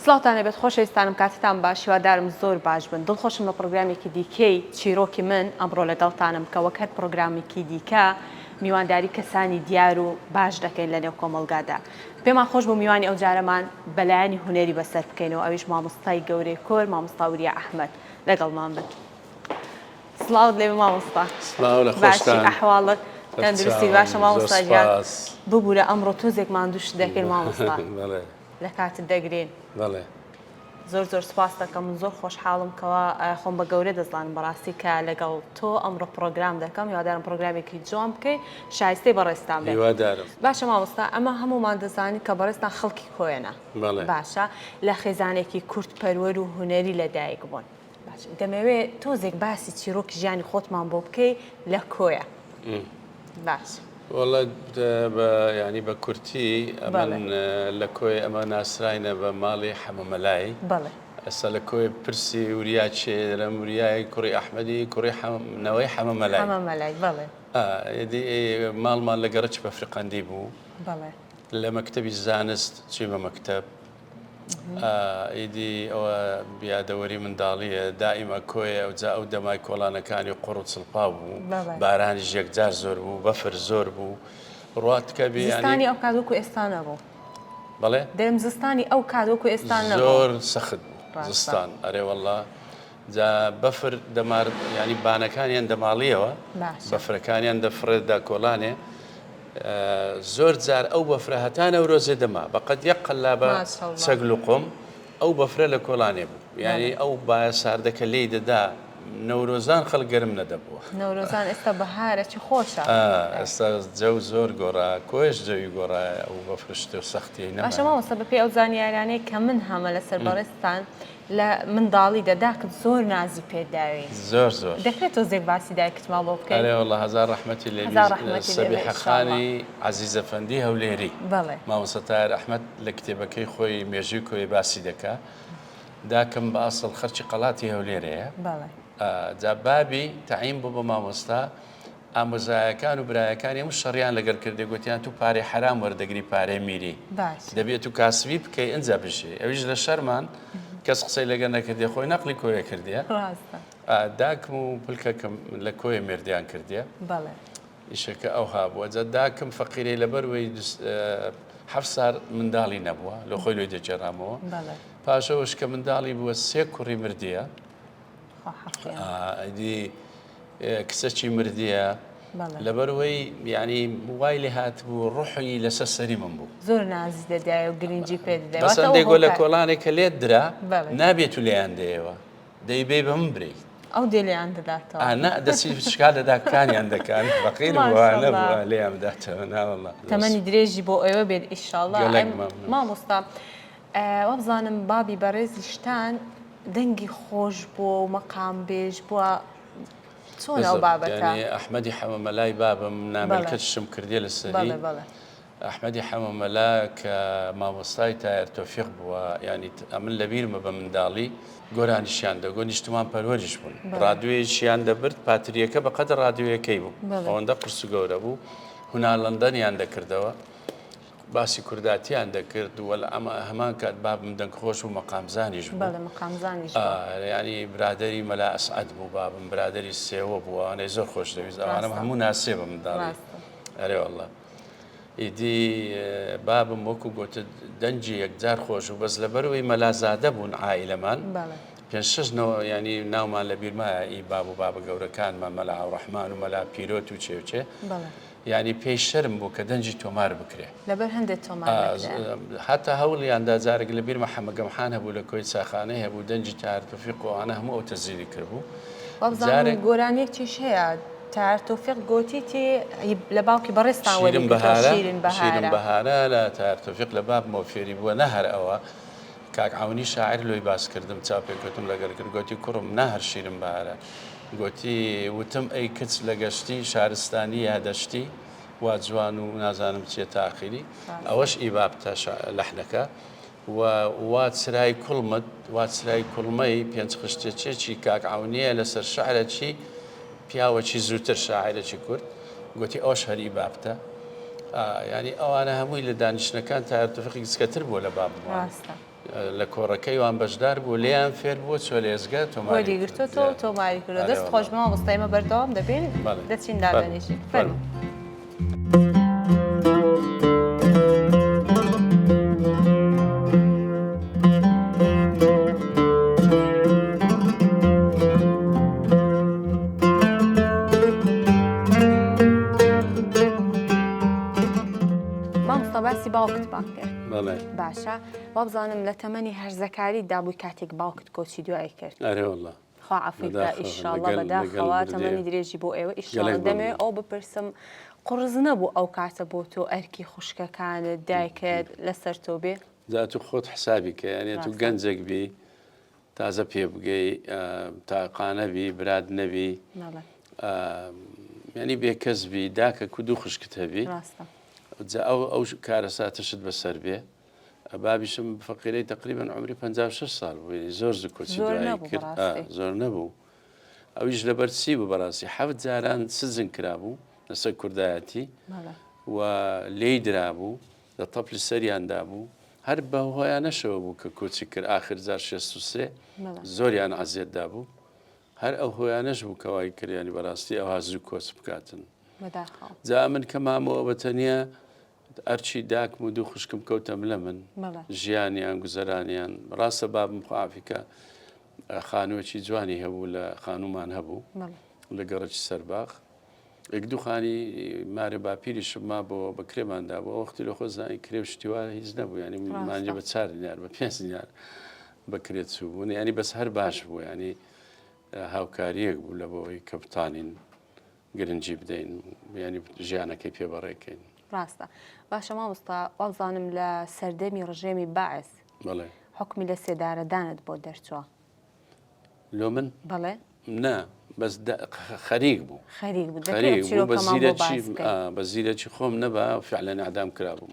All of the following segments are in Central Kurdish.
سڵاوتان لێبێت خۆشەویستانم کاتتان باش هیوادارم زۆر باش بن دڵخۆشم لە پڕۆگرامێکی دیکەی چیرۆکی من ئەمڕۆ لەگەڵتانم کە وەک هەر پڕۆگرامێکی دیکە میوانداری کەسانی دیار و باش دەکەین لە نێو کۆمەڵگادا پێمان خۆش بوو میوانی ئەو جارەمان بەلایەنی هونەری بەسەر بکەینەوە ئەویش مامۆستای گەورەی کۆر مامۆستا وریا ئەحمەد لەگەڵمان بن. سڵاوت لێبێ مامۆستا. سڵاو لە باشی خۆشتان. ئەحواڵت تەندروستی سەرچاوم باشە زۆر مامۆستا گیان سوپاس. ببورە ئەمڕۆ تۆزێک ماندووشت دەکەین مامۆستا بەڵێ لە کاتت دەگرین. بەڵێ. زۆر زۆر سوپاست دەکەم من زۆر خۆشحاڵم کەوا خۆم بە گەورە دەزانم بەڕاستی کە لەگەڵ تۆ ئەمڕۆ پڕۆگرام دەکەم هیوادارم پڕۆگرامێکی جوان بکەی شایستەی بەڕێزتان بێ. هیوادارم. باشە مامۆستا ئەمە هەموومان دەزانین کە بەڕێزتان خەڵکی کۆیەنە بەڵێ. باشە لە خێزانێکی کورد پەروەر و هونەری لەدایک بوون. باشە دەمەوێ تۆزێک باسی چیرۆکی ژیانی خۆتمان بۆ بکەی لە کۆیە باش. وەڵا بە یانی بە کورتی ئەمن لە کۆیە ئەمە ناسراینە بە ماڵی حەمە مەلای بەڵێ ئێستا لە کۆیە پرسی وریا چێ دەڵێم وریای کوڕی ئەحمەدی کوڕی نەوەی حەمە مەلای حەمە مەلای بەڵێ ئیدی ماڵمان لە گەڕەکی بەفرقەندی بوو بەڵێ لە مەکتەبی زانست چوویمە مەکتەب ئیدی ئەوە یادەوەری منداڵییە، دائیم ئەکۆیە، ئەوجا ئەو دەمای کۆڵانەکانی قوڕ و چڵپاو بوو، بارانیش یەکجار زۆر بوو، بەفر زۆر بوو، ڕوا تکە بێ یانی. زستانی ئەو کات وەکو ئێستا نەبوو. بەڵێ؟ دەرم زستانی ئەو کات وەکو ئێستا نەبوو. زۆر سەخت بوو زستان، ئەرێ وەڵا. جا بەفر دەمار یانی بانەکانیان دەماڵیەوە، بەفرەکانیان دەفڕێدا کۆڵانێ، زۆر جار ئەو بەفرە هەتا نەورۆزێ دەما بەقەد یەک قەلابە چەک لوقم ئەو بەفرە لە کۆڵانێ بوو یانی ئەو بایە ساردە کە لێی دەدا نەورۆزان خەڵک گەرم نەدەبووە. نەورۆزان ئێستا بەهارە چی خۆشە. ئێستا جەو زۆر گۆڕا کۆیەش جەوی گۆڕا ئەو بەفر شتێ و سەختیەی نەما. باشە مامۆستا بەپێی ئەو زانیارانەی کە من هەمە لەسەر بەڕێزتان لە منداڵیدا داکت زۆر نازی پێت داوی. زۆر زۆر. دەکرێت تۆزێک باسی دایکتمان بۆ بکەی؟ ئەرێ وەڵا هەزار ڕەحمەتی لێ بی هەزار ڕەحمەتی لێ بێ سەبیحە ئیشاڵڵا. خانی عەزیز ئەفەندی هەولێری. بەڵێ. مامۆستا تاهیر ئەحمەد لە کتێبەکەی خۆی مێژووی کۆیە باسی دەکا. داکم بە ئەسڵ خەرکی قەڵاتی هەولێرەیە. بەڵێ. جا بابی تەعین بوو بە مامۆستا ئامۆزایەکان و برایەکانی هەموو شەڕیان لەگەڵ کردی گوتیان تو پارەی حەرام وەردەگری پارەی میری باشە. دەبێ تو کاسبی بکەی ئنجا بژی ئەویش لە شەرمان کەس قسەی لەگەر نەکردیە خۆی نەقلی کۆیە کردیە ڕاستە. داکم و پلکەکم لە کۆیە مێردیان کردیە بەڵێ. ئیشەکە ئەوها بووە جا داکم فەقیرەی لەبەر وەی حەفت سار منداڵی نەبووە لۆ خۆی لۆی دەگێڕامەوە بەڵێ. پاشەوەش کە منداڵی بووە سێ کوڕی مردیە خوا حەقیان. ئیدی کچەکی مردیە لەبەر وەی یعنی وای لێ هاتبوو ڕۆحی لەسەر سەری من بوو زۆر نازی دەدای و گرنگی پێ دەدای بەس هەندێک گۆ لە کۆڵانێک کە لێت درا نابێت و لێیان دەیەوە دەیبەی بە من برێی ئەو دێ لێیان دەداتەوە نا دەچی شکا دەدا کانیان دەکان فەقیر بووە نەبووە لێیان بداتەوە ناوەڵا تەمەنی درێژی بۆ ئێوە بێت ئیشاڵڵا مامۆستا وابزانم بابی بەڕێزیشتان دەنگی خۆش بووە و مەقام بێژ بووە چۆن ئەو بابەتە؟ یانی ئەحمەدی حەمە مەلای بابم نامێلکەتشم کردیە لە سەری ئەحمەدی حەمە مەلا کە مامۆستای تایەر تۆفیق بووە یانی ئەمن لەبیرمە بە منداڵی گۆرانیشیان دەگۆ نیشتمان پەروەریش بوون ڕادوێیەکیان دەبرد پاتریەکە بە قەد ڕادوێیەکەی بوو ئەوەندە قورس و گەورە بوو هونا لەندەنیان دەکردەوە باسی کورداتیان دەکرد و لە ئەمە هەمان کات بابم دەنگخۆش و مەقامزانیش بوو. بەڵێ مەقامزانیش بوو. یانی برادەری مەلا ئەسعەد بوو بابم برادەری سێوە بوو ئەوانەی زۆر خۆش دەویست ئەوانەم هەموو ناسیە بە منداڵی. ڕاستە. ئەرێ واللە. ئیدی بابم وەکو گۆتت دەنگی یەکجار خۆش بوو بەس لەبەرئەوەی مەلازادە بوون عائیلەمان پێنج شەش نەوە یانی ناومان لە بیرمایە ئی باب و بابە گەورەکانمان مەلا عەوڕەحمان و مەلا پیرۆت و چێ و چێ. بەڵێ. یانی پێی شەرم بوو کە دەنگی تۆمار بکرێ. لەبەر هەندێ تۆمار نەکرا. هەتا هەوڵیان دا جارێک لە بیرمە حەمە گەمحان هەبوو لە کۆی چاخانەی هەبوو دەنگی تاهر تۆفیق و ئەوانە هەموو ئەو تەسجیلی کردبوو. وابزانم جارێک گۆرانیەکیش هەیە تاهر تۆفیق گۆتیتی لە باوکی بەڕێزتان شیرن وەریگرتووە بەهارە شیرین شیرن بەهارە. بەهارە لە تاهر تۆفیق لە بابمەوە فێری بووە نە هەر ئەوە کاک عەونی شاعیر لۆی باس کردم چاوپێکەوتم لەگەل کرد گۆتی کوڕم نا هەر شیرن بەهارە گۆتی وتم ئەی کچ لە گەشتی شارستانی یا دەشتی وا جوان و نازانم چیە تا ئاخیری ئەوەش ئی بابتە لەحنەکە و وا چرای کوڵمت وا چرای کوڵمەی پێنج خشتەچێکی کاک عەونیە لەسەر شعرەکی پیاوەکی زووتر شاعرەکی کورد گۆتی ئەوەش هەر ئی بابتە یانی ئەوانە هەمووی لە دانیشتنەکان تایەر تۆفیقی گچکەتر بووە لە بابمەوە. ڕاستە. لە کۆڕەکەی وان بەشدار بوو لێیان فێر بووە چۆ لێزگە تۆماری وەری گرتووەتەوە و تۆماری کردووە. دەست خۆش مامۆستا ئێمە بەردەوام دەبین دەچین دادەنیشین. فەرموو. مامۆستا باسی باوکتمان کرد. باشە وابزانم لە تەمەنی هەرزەکاریتدا بووی کاتێک باوکت کۆچی دوایی کرد. ئەرێ واللە. خوا عەفوی بکا ئیشاڵڵا بەداخەوە تەمەنی درێژی بۆ ئێوە ئیشاڵڵا دەمەوێ ئەوە بپرسم قوڕس نەبوو ئەو کاتە بۆ تۆ ئەرکی خوشکەکانت دایکت لەسەر تۆ بێ؟ جا تو خۆت حسابی کە یانێ تو گەنجێک بی تازە پێ بگەی تاقانە بی برات نەبی یعنی بێکەس بی داکە کو دوو خوشکت هەبی جا ئەو ئەو کارەساتەشت بەسەر بێ بابیشم فەقیرەی تقریبا عمری 56 ساڵ بوو یعنی زۆر زوو کۆچی دوایی کرد زۆر نەبوو ئەویش لەبەر چی بوو بەڕاستی حەفت جاران سجن کرابوو لەسەر کوردایەتی و لێی درابوو لە تەپلی سەریان دابوو هەر بە هۆیانەشەوە بوو کە کۆچی کرد ئاخر جار 63 زۆریان عەزێت دابوو هەر ئەو هۆیانەش بوو کە وای کرد یانی بەڕاستی ئەوها زوو کۆچ بکاتن. بەداخەوە. جا من کە مامەوە بە تەنیا ئەرچی داکم و دوو خوشکم کەوتە ملە من ژیانیان گوزەرانیان ڕاستە بابم خوا عافی کە خانووەکی جوانی هەبوو لە خانوومان هەبوو لە گەڕەکی سەرباغ یەک دوو خانی مارە باپیریشم مابەوە بە کرێمان دابوو وەختی لە خۆ زانی کرێ و شتی وا هیچ نەبوو ینی مانجە بە چار دینار بە پێنج دینار بە کرێ چووبوون ینی بەس هەر باش بوو ینی هاوکاریەک بوو لە بۆی کە بتانین گرنگی بدەین ینی ژیانەکەی پێ بەڕێکەین. ڕاستە باشە مامۆستا وابزانم لە سەردەمی ڕژێمی بەعس بەڵێ حوکمی لە سێدارەدانت بۆ دەرچووە. لۆ من؟ بەڵێ. نا بەس خەریک بوو. خەریک بوو. خەریک بوو بە زیرەکی بە زیرەکی خۆم نەبا فعلەن ئەعدام کرابووم.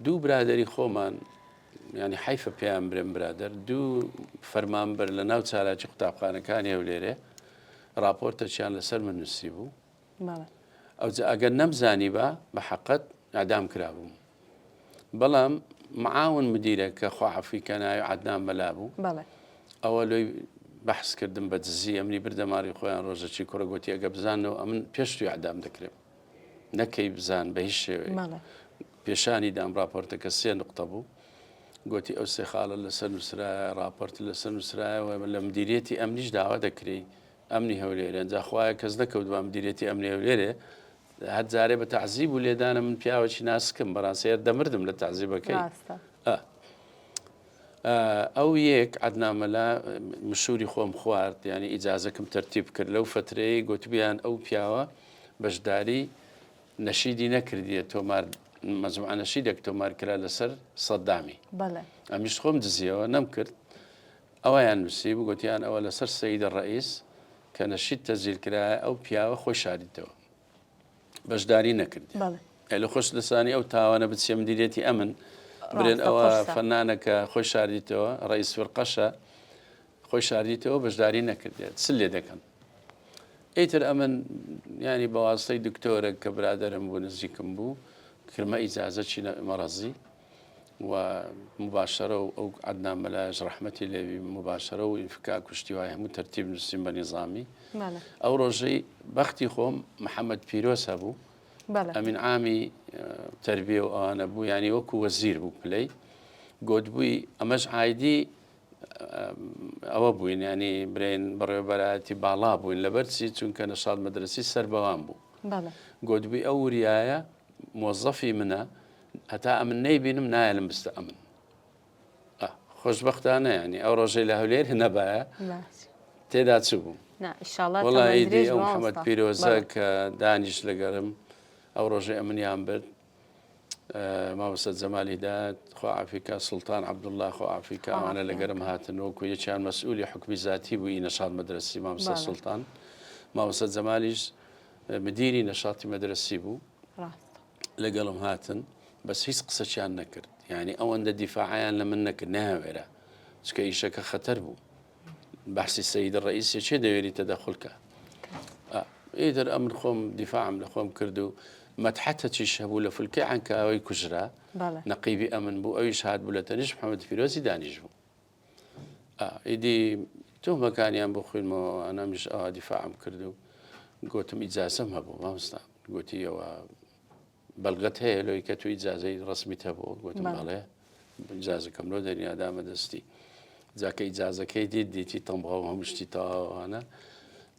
دوو برادری خۆمان ینی حیفە پێیان برێم برادر دوو فەرمانبەر لە ناو چالاکی قوتابخانەکانی هەولێرێ راپۆرتەکیان لەسەر من نووسی بوو ئەوجا ئەگەر نەمزانیبا بە حەقت ئەدام کرابووم بەڵام معاون مدیرە کە خوا عەفوی کە ناوی عەدنان مەلا بوو ئەوە لۆی بەحس کردم بە دزی ئەمنی بردە ماڵی خۆیان ڕۆژەکی کوڕە گوتی ئەگە بزانەوە ئەمن پێش توی ئەدام دەکرێم نەکەی بزان بە هیچ شێوەیەک پێشانی دام راپۆرتەکە سێ نقطە بوو گوتی ئەو سێ خاڵە لەسەر نووسرایە راپۆرت لەسەر نووسرایەوە لە مدیریەتی ئەمنیش داوا دەکرێی ئەمنی هەولێرێ جا خوایە کەس نەکەوت بە مدیریەتی ئەمنی هەولێرێ هەر جارێ بە تەعزیب و لێدانە من پیاوەکی ناسکم بەڕاستی هەر دەمردم لە تەعزیبەکەی ئەو یەک عەدنان مەلا مشوری خۆم خوارد یعنی ئیجازەکم تەرتیب کرد لەو فترەیە گوتبیان ئەو پیاوە بەشداری نەشیدی نەکردیە تۆمار مەجموعە نەشیدێک تۆمار کرا لەسەر سەدامی ئەمیش خۆم دزیەوە نەم کرد ئەویان نووسی بگوتیان ئەوە لەسەر سەیدە ڕئیس کە نەشید تەزیل کرایە ئەو پیاوە خۆی شاریتەوە بەشداری نەکردی ئەی لە خۆش لەسانی ئەو تاوانە بچێ مدیریەتی ئەمن برێن ئەوە فەنانەکە خۆی شاردیتەوە ڕئیس فرقەشە خۆی شاردیتەوە بەشداری نەکردێت چ لێ دەکەن ئیتر ئەمن ینی بەواستەی دکتۆرە کە برادرم بوو نزیکم بوو کرمە ئیجازە چینە مەڕەزی و مباشرە و ئەو عەدنان مەلایش ڕەحمەتی لێبی مباشرە و ئینفکاک و شتی وای هەموو تەرتیب نووسیم بە نیزامی ئەو ڕۆژەی بەختی خۆم محەممەد پیرۆز هەبوو ئەمین عامی تربیە و ئەوانە بوو ینی وەکو وەزیر بوو پلەی گۆتبووی ئەمەش ئایدی ئەوە بووین ینی برێن بەڕێوەبەرایەتی باڵا بووین لەبەر چی چونکە نەشاد مەدرسی سەر بەوان بوو گۆتبووی ئەو وریایە مۆزەفی منە هەتا ئەمن نەیبینم نایەلم بستە ئەمن خۆشببختانە ینی ئەو ڕۆژەی لە هەولێر نەبایە تێدا چ بوو وڵی ئەو محەممەد پیرۆزە کە دانیش لەگەرم ئەو ڕۆژەی ئەمنیان برد مامۆستا جەمال هیدایەت خوا عافیکا سوڵتان عەبدوڵڵا خوا عافیکا ئەوانە لەگەرم هاتن وەکو یەکیان مەسئولی حکومی زاتی بوو ئی نەشاط مەدرەسی مامۆستا سوڵتان مامۆستا جەمالیش مدیری نەشاتی مەدرەسی بوو لەگەڵم هاتن بەس هیچ قسەچیان نەکرد یعنی ئەوەندە دیفاعیان لە من نەکرد ناوێرە چکە ئیشەکە خەتەر بوو بەحسی سەید ڕئیسێ چێ دەوێری تەدەخول کە ئیتر ئەمن خۆم دیفاعم لە خۆم کرد و. مەدحەتەکیش هەبوو لە فلکەی عەنکاوەی کوژرا، نەقیبی ئەمن بوو، ئەویش هاتبوو لە تەنیشت محەمەد پیرۆزی دانیشبوو. ئیدی تۆمەکانیان بۆ خوێنمەوە ئەنامیش ئەوە دیفاعم کرد و گوتم ئیجازەم هەبوو مامۆستا گوتی ئەوە بەڵگەت هەیە لۆی کە تو ئیجازەی ڕسمیت هەبوو گوتم بەڵێ ئیجازەکەم لۆ دەریا دامە دەستی جا کە ئیجازەکەی دیت دیتی تەمغە و هەموو شتی تەواوانە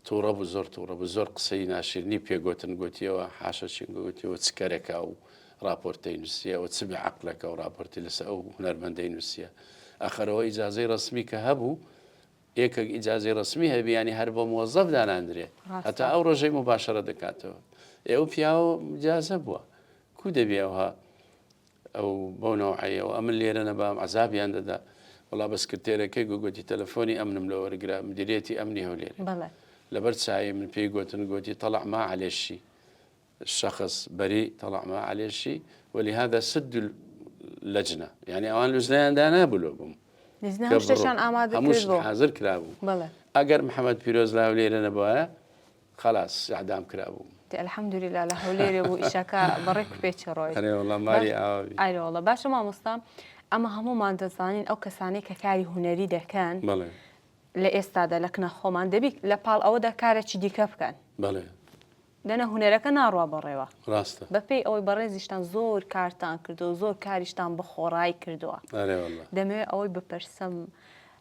تووڕە بوو زۆر تووڕە بوو زۆر قسەی ناشرینی پێگوتن گوتیەوە حاشە چین گوتیەوە چ کەرێکە و راپۆرتەی نووسیە ئەوە چ بێ عەقلەکە و راپۆرتی لەسەر ئەو هونەرمەندەی نووسیە ئەخەرەوە ئیجازەی ڕەسمی کە هەبوو یەکێک ئیجازەی ڕەسمی هەبی ینی هەر بۆ مۆزەف داناندرێ هەتا ئەو ڕۆژەی مباشرە دەکاتەوە ئێوە پیاوە جازە بووە کو دەبی ئەوها ئەو بەو نەوعەیەوە ئەمن لێرە نەبام عەزابیان دەدا وەڵا بە سکرتێرەکەی گو گۆتی تەلەفۆنی ئەمنم لۆ وەرگرە مدیریەتی ئەمنی هەولێرێ بەڵێ. لەبەر چاوی من پێی گۆتن گۆتی طلع ما عليه شي الشخص بريء طلع ما عليه شي ولهذا سد اللجنة یعنی ئەوان لوجنەیان دانابوو لۆ بووم لیژنە هەموو شتێکیان ئامادە هەموو شت کردبوو حازر کرابوو بەڵێ. ئەگەر محەمەد پیرۆز لە هەولێرە نەبوایە خەلاس ئیعدام کرابووم. دە الحمدللە لە هەولێرێ بوو ئیشەکە بە ڕێک و پێکی ڕۆیشت. ئەرێ وەڵا ماری ئاوا بی. ئەرێ وەڵا باشە مامۆستا ئەمە هەموومان دەزانین ئەو کەسانەی کە کاری هونەری دەکەن بەڵێ. لە ئێستادا لە کنە خۆمان دەبی لە پاڵ ئەوەدا کارێکی دیکە بکەن. بەڵێ. دەنا هونەرەکە ناڕوا بەڕێوە. ڕاستە. بە پێی ئەوەی بەڕێزیشتان زۆر کارتان کردووە زۆر کاریشتان بە خۆڕایی کردووە. ئەرێ وەڵا. دەمەوێ ئەوەی بپرسم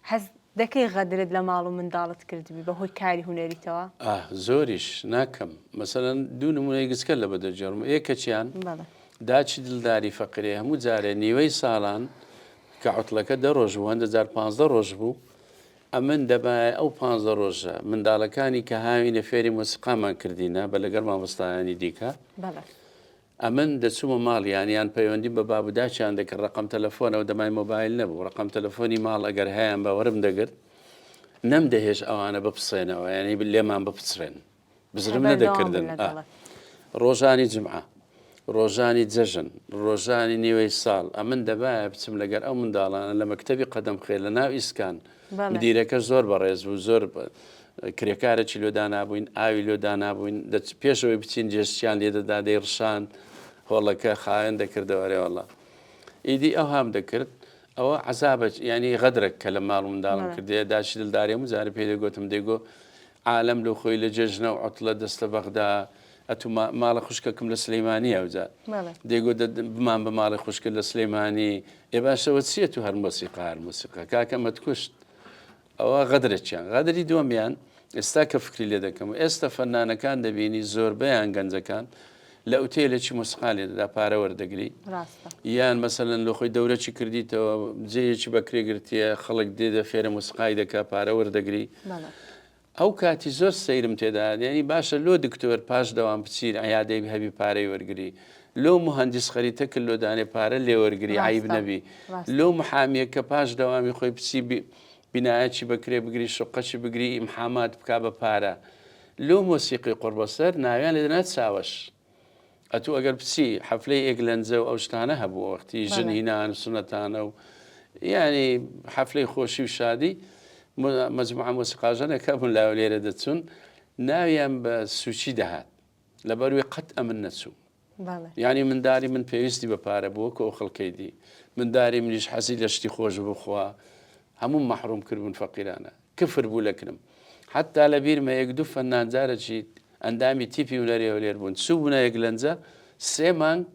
هەست دەکەی غەدرت لە ماڵ و منداڵت کردبی بە هۆی کاری هونەریتەوە؟ ئاه زۆریش ناکەم مەسەلەن دوو نمونەی گچکە لە بە دەگێڕم یەکەکیان داچی دلداری فەقرێ هەموو جارێ نیوەی ساڵان کە عوتڵەکە دە ڕۆژ بوو هەندە جار پانزدە ڕۆژ بوو ئەمن دەبایە ئەو پانزدە ڕۆژە منداڵەکانی کە هاوینە فێری مۆسیقامان کردینە بە لەگەڵ مامۆستایانی دیکە ئەمن دەچوومە ماڵیان یان پەیوەندیم بە باب و داکیان دەکرد ڕەقەم تەلەفۆن ئەو دەمای مۆبایل نەبوو ڕەقەم تەلەفۆنی ماڵ ئەگەر هەیان بە وەرم دەگرت نەمدەهێشت ئەوانە بپسێنەوە یعنی لێمان بپچڕێن بزرم نەدەکردن ڕۆژانی جمعە ڕۆژانی جەژن ڕۆژانی نیوەی ساڵ ئەمن دەبایە بچم لەگەر ئەو منداڵانە لە مەکتەبی قەدەم خێر لە ناو ئیسکان مدیرەکە زۆر بەڕێز بوو زۆر کرێکارێکی لۆ دانابووین ئاوی لۆ دانابووین دەچ پێشەوەی بچین جێشتیان لێ دەدا دەیڕشان هۆڵەکە خاوێن دەکردەوە ئەرێ وەڵا ئیدی ئەو هام دەکرد ئەوە عەزابە یعنی غەدرێک کە لە ماڵ و منداڵم کردێ داشی دلدارێ و جارە پێی دەگوتم دەیگۆ عالەم لۆ خۆی لە جێژنە و عوتڵە دەستە بەغدا ئەتوو ماڵە خوشکەکم لە سلەیمانی ئەوجا دەیگۆ بمان بە ماڵی خوشکت لە سلەیمانی ئێ باشەوە چییە تو هەر مۆسیقا هەر مۆسیقا کاکە مەتکوشت ئەوە غەدرەکیان غەدری دووەمیان ئێستا کە فکری لێ دەکەم و ئێستا فەنانەکان دەبینی زۆربەیان گەنجەکان لە ئوتێلێکی مۆسیقا لێ دەدا پارە وەردەگری یان مەسەلەن لۆ خۆی دەورەکی کردیتەوە جێیەکی بەکرێ گرتیە خەڵک دێدە فێرە مۆسیقای دەکا پارە وەردەگری ئەو کاتی زۆر سەیرم تێدا یانی باشە لۆ دکتۆر پاش دەوام بچی عیادەی هەبی پارەی وەرگری لۆ موهەندیس خەریتە کرد لۆ دانێ پارە لێ وەرگری عەیب نەبی لۆ محامیەک کە پاش دەوامی خۆی بچی بینایەکی بەکرێ بگری شوقەکی بگری ئیمحامات بکا بە پارە لۆ مۆسیقی قوڕبەسەر ناویان لێ دەنا چاوەش ئەتوو ئەگەر بچی حەفلەی ئێگلەنجە و ئەو شتانە هەبوو وەختی ژن هینان و سونەتانە و یعنی حەفلەی خۆشی و شادی مەجموعە مۆسیقاژەنێک هەبوون لاوە لێرە دەچوون ناویان بە سوچی دەهات لەبەروی قەت ئەمن نەچوو یعنی منداری من پێویستی بە پارە بووە کە ئەو خەڵکەی دی منداری منیش حەزی لە شتی خۆش بخوا هەموو مەحروم کردبوون فەقیرانە کفر بوو لە کنم حەتا لە بیرمە یەک دوو فەنان جارەکی ئەندامی تیپی هونەری هەولێر بوون چووبوونە یەک لەنجە سێ مانگ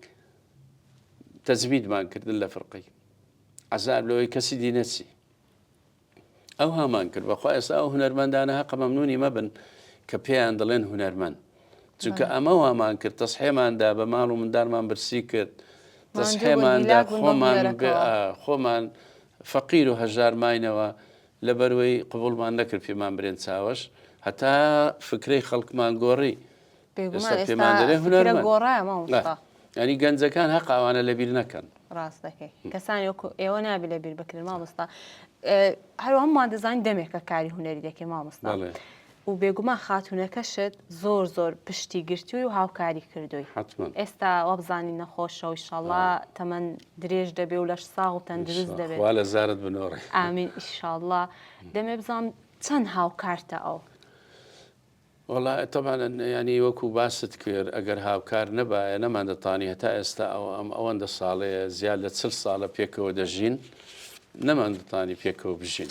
تەجمیدمان کردن لە فرقەی عەزاب لەوەی کەسی دی نەچی ئەو هامان کرد بەخوا ئێستا ئەو هونەرمەندانە هەقە مەمنونی مەبن کە پێیان دەڵێن هونەرمەند چونکە ئەمە وامان کرد تەسحێماندا بە ماڵ و مندارمان برسی کرد تەسحێماندا خۆمان خۆمان فەقیر و هەژار ماینەوە لەبەروەی قبوڵمان نەکرد پێمان برێن چاوەش هەتا فکرەی خەڵکمان گۆڕی بێگومان ئێستا پێمان دەرێ هونەرمەند گۆڕایە مامۆستا ینی گەنجەکان هەق ئەوانە لەبیر نەکەن. ڕاست دەکەی کەسانی وەکو ئێوە نابی لەبیر بکرێن مامۆستا هەروە هەموومان دەزانین دەمێکە کاری هونەری دەکەی مامۆستا و بێگومان خاتوونەکەشت زۆر زۆر پشتی گرتووی و هاوکاری کردووی حتمما ئێستا وابزانین نەخۆشە و ئیشاڵڵا تەمەن درێژ دەبێ و لەش ساغ و تەندروست دەبێت خوا لە زارت بنۆڕێ ئامین ئیشاڵڵا دەمێ بزانم چەند هاوکارتە ئەو؟ وەڵا تەبعەن یانی وەکو باست کرد ئەگەر هاوکار نەبایە نەماندەتانی هەتا ئێستا ئەو ئەم ئەوەندە ساڵەیە زیاد لە چل ساڵە پێکەوە دەژین نەماندەتانی پێکەوە بژین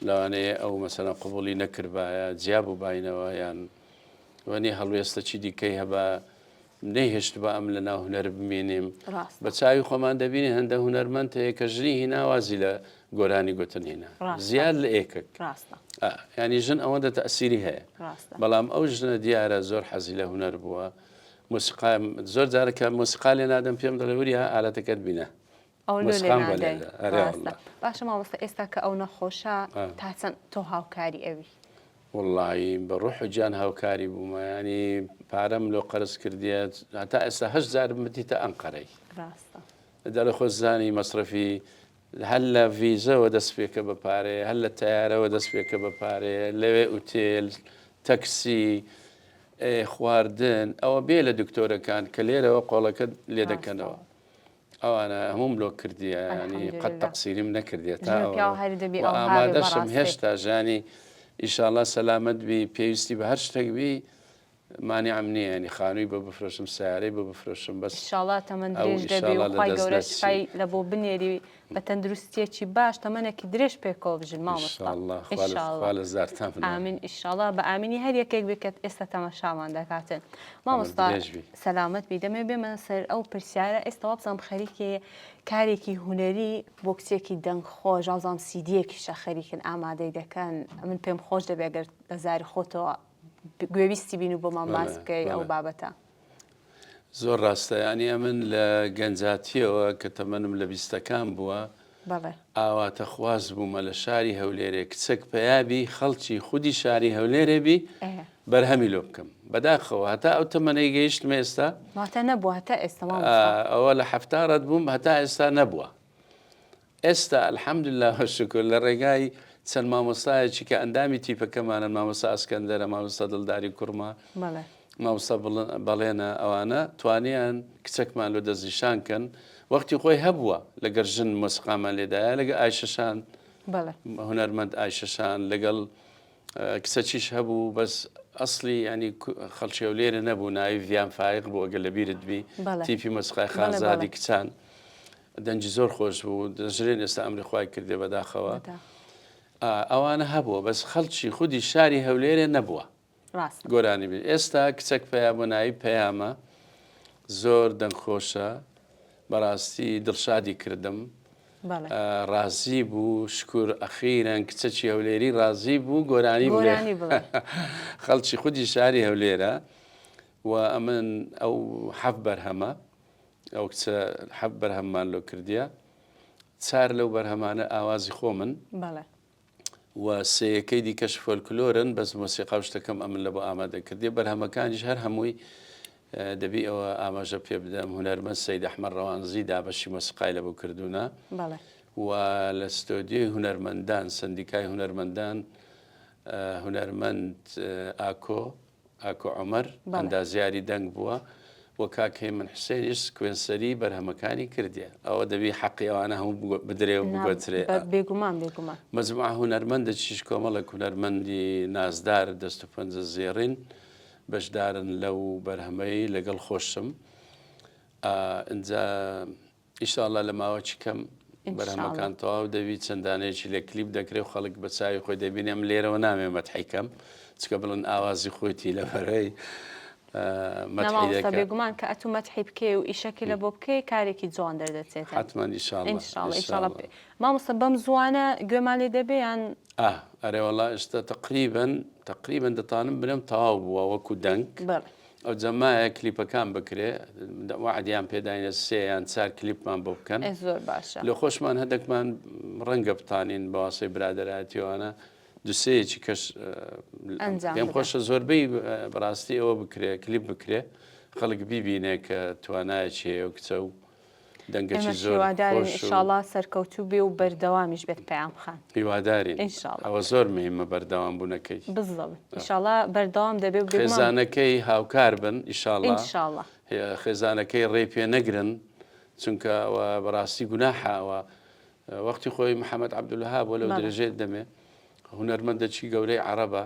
لەوانەیە ئەو مەسەلەن قبوڵی نەکردبایە جیا بووباینەوە یان وەنی هەڵوێستەکی دیکەی هەبا نەیهێشتبا ئەم لە ناو هونەر بمێنێم. ڕاستە. بە چاوی خۆمان دەبینین هەندە هونەرمەند هەیە کە ژنی هینا وازی لە گۆرانی گوتن هینا. ڕاستە. زیاد لە ئێکەک. ڕاستە. ئا یانی ژن ئەوەندە تەئسیری هەیە. ڕاستە. بەڵام ئەو ژنە دیارە زۆر حەزی لە هونەر بووە. مۆسیقا زۆر جارە کە مۆسیقا لێ نادەم پێم دەڵێ وریا ئالەتەکەت بینە. ئەوە لۆ لێ مۆسیقام بۆ نادەی. لێدە. ئەرێ ڕاستە. وەڵا. باشە مامۆستا ئێستا کە ئەو نەخۆشە ئا. تا چەند تۆ هاوکاری ئەوی؟ وەڵایی بە ڕوح و گیان هاوکاری بوومە یانی پارەم لۆ قەرز کردیە هەتا ئێستا هەشت جار بمتیتە ئەنقەرەی. ڕاستە. دەڵێ خۆت زانی مەسرەفی هەر لە ڤیزەوە دەست پێکە بە پارەیە هەر لە تەیارەوە دەست پێکە بە پارەیە لەوێ ئوتێل تەکسی خواردن ئەوە بێ لە دکتۆرەکان کە لێرەوە قۆڵەکەت لێ دەکەنەوە. ئەوانە هەمووم لۆ کردیە یانی قەت تەقسیریم نەکردیە تا ئەوە ئامادەشم هێشتا ژانی ئیشاڵا سەلامەت بی پێویستی بە هەر شتێک بی مانعم نییە ینی خانووی بۆ بفرۆشم سیارەی بۆ بفرۆشم بەس ئیشاڵا تەمەن درێژ دەبی و خوای گەورە شفای لە بۆ بنێری بە تەندروستیەکی باش تەمەنێکی درێژ پێکەوە بژین مامۆستا ئیشاڵا لە زارتان ئامین ئیشاڵا بە ئامینی هەر یەکێک بێ کە ئێستا تەماشامان دەکاتن مامۆستا سەلامەت بی دەمەوێ بێمە سەر ئەو پرسیارە ئێستا وابزانم خەریکی کارێکی هونەری بۆ کچێکی دەنگ خۆش وابزانم سیدیەکیشە خەریکن ئامادەی دەکەن من پێم خۆش دەبێ گەر لە زاری خۆتەوە گوێویستی بین و بۆمان باس بکەی ئەو بابەتە. زۆر ڕاستە یانی ئەمن لە گەنجاتیەوە کە تەمەنم لە بیستەکان بووە ئاواتەخواز بوومە لە شاری هەولێرێ کچەک پەیا بی خەڵکی خودی شاری هەولێرێ بی بەرهەمی لۆ بکەم بەداخەوە هەتا ئەو تەمەنەی گەیشتمە ئێستا واتە نەبووە هەتا ئێستا مامۆستا ئەوە لە 70 ڕەت بووم هەتا ئێستا نەبووە ئێستا الحمدللە وشکر لە ڕێگای چەند مامۆستایەکی کە ئەندامی تیپەکەمانن مامۆستا ئەسکەندەرە مامۆستا دڵداری کوڕمە مامۆستا بەڵێنە ئەوانە توانیان کچەکمان لۆ دەستنیشان کەن وەختی خۆی هەبووە لەگەر ژن مۆسیقامان لێدایە لەگە ئایشەشان هونەرمەند ئایشەشان لەگەڵ کچەکیش هەبوو بەس ئەسلی ینی خەڵکی هەولێرە نەبوو ناوی ڤیان فایق بوو ئەگەر لە بیرت بی تیپی مۆسیقای خانزادی کچان دەنگی زۆر خۆش بوو دەژرێن ئێستا ئەمری خوای کردێ بەداخەوە ئەوانە هەبووە بەس خەڵکی خودی شاری هەولێرێ نەبووە گۆرانی بێ ئێستا کچەک پەیا بۆ ناوی پەیامە زۆر دەنگخۆشە بەڕاستی دڵشادی کردم ڕازی بوو شکر ئەخیرەن کچەکی هەولێری ڕازی بوو گۆرانی بڵێ خەڵکی خودی شاری هەولێرە و ئەمن ئەو حەف بەرهەمە ئەو کچە حەف بەرهەممان لۆ کردیە چار لەو بەرهەمانە ئاوازی خۆمن و سێیەکەی دیکەش فۆلکلۆرن بەس مۆسیقا و شتەکەم ئەمن لە بۆ ئامادە کردیە بەرهەمەکانیش هەر هەمووی دەبی ئەوە ئاماژە پێ بدەم هونەرمەند سید ئەحمەد ڕەوانزی دابەشی مۆسیقای لە بۆ کردوونە و لە ستۆدیۆی هونەرمەندان سندیکای هونەرمەندان هونەرمەند ئاکۆ ئاکۆ عومەر ئەندازیاری دەنگ بووە و کاک هێمن حوسێنیش sequencer ی بەرهەمەکانی کردیە. ئەوە دەبی حەقی ئەوانە هەموو بدرێ و بگۆترێ. بێگومان بێگومان. مەجموعە هونەرمەندەکیش کۆمەڵێک هونەرمەندی نازدار دەست و پەنجە زێڕین بەشدارن لەو بەرهەمەی لەگەڵ خۆشم. ئینجا ئیشاڵا لە ماوەکی کەم بەرهەمەکان تەواو دەبی چەند دانەیەکی لە کلیپ دەکرێ و خەڵک بە چاوی خۆی دەبینێ ئەم لێرەوە نامێ مەتحی کەم چکە بڵن ئاوازی خۆیتی لە بەرەی مەتحی بێگومان کە ئەتوو مەتحی بکەی و ئیشەکی لە بۆ بکەی کارێکی جوان دەردەچێت حتمما ئیشاڵا ئیشاڵا مامۆستا بەم زوانە گوێمان لێ دەبێ یان ئەرێ وەڵا ئێستا تقریبن تقریبن دەتانم بنم تەواو بووە وەکو دەنگ ئەوجا مایە کلیپەکان بکرێ وەعدیان پێداینە سێ یان چار کلیپمان بۆ بکەن ئێ زۆر باشە. لە خۆشمان هەندێکمان ڕەنگە بتانین بە واسەی برادەرایەتیەوانە دوسێیەکی کەش ئەنجام پێم بدەن. خۆشە زۆربەی بەڕاستی ئەوە بکرێ کلیپ بکرێ خەڵک بیبینێ کە توانایەکی هەیە و کچە و دەنگەکی ئێمەش زۆر هیوادارین خۆش و ئیشاڵا سەرکەوتوو بێ و بەردەوامیش بێت پەیام خان. هیوادارین ئینشاڵا. ئەوە زۆر مهمە بەردەوام بوونەکەی. بالضبط ئیشاڵا بەردەوام دەبێ و بێگومان. خێزانەکەی هاوکار بن ئیشاڵا. ئینشاڵا. خێزانەکەی ڕێی پێ نەگرن چونکە ئەوە بەڕاستی گوناحە ئەوە وەختی خۆی محەمەد عەبدولوەهاب وەلەو بەڵێ. درێژەی دەمێ هونەرمەندەکی گەورەی عەڕەبە.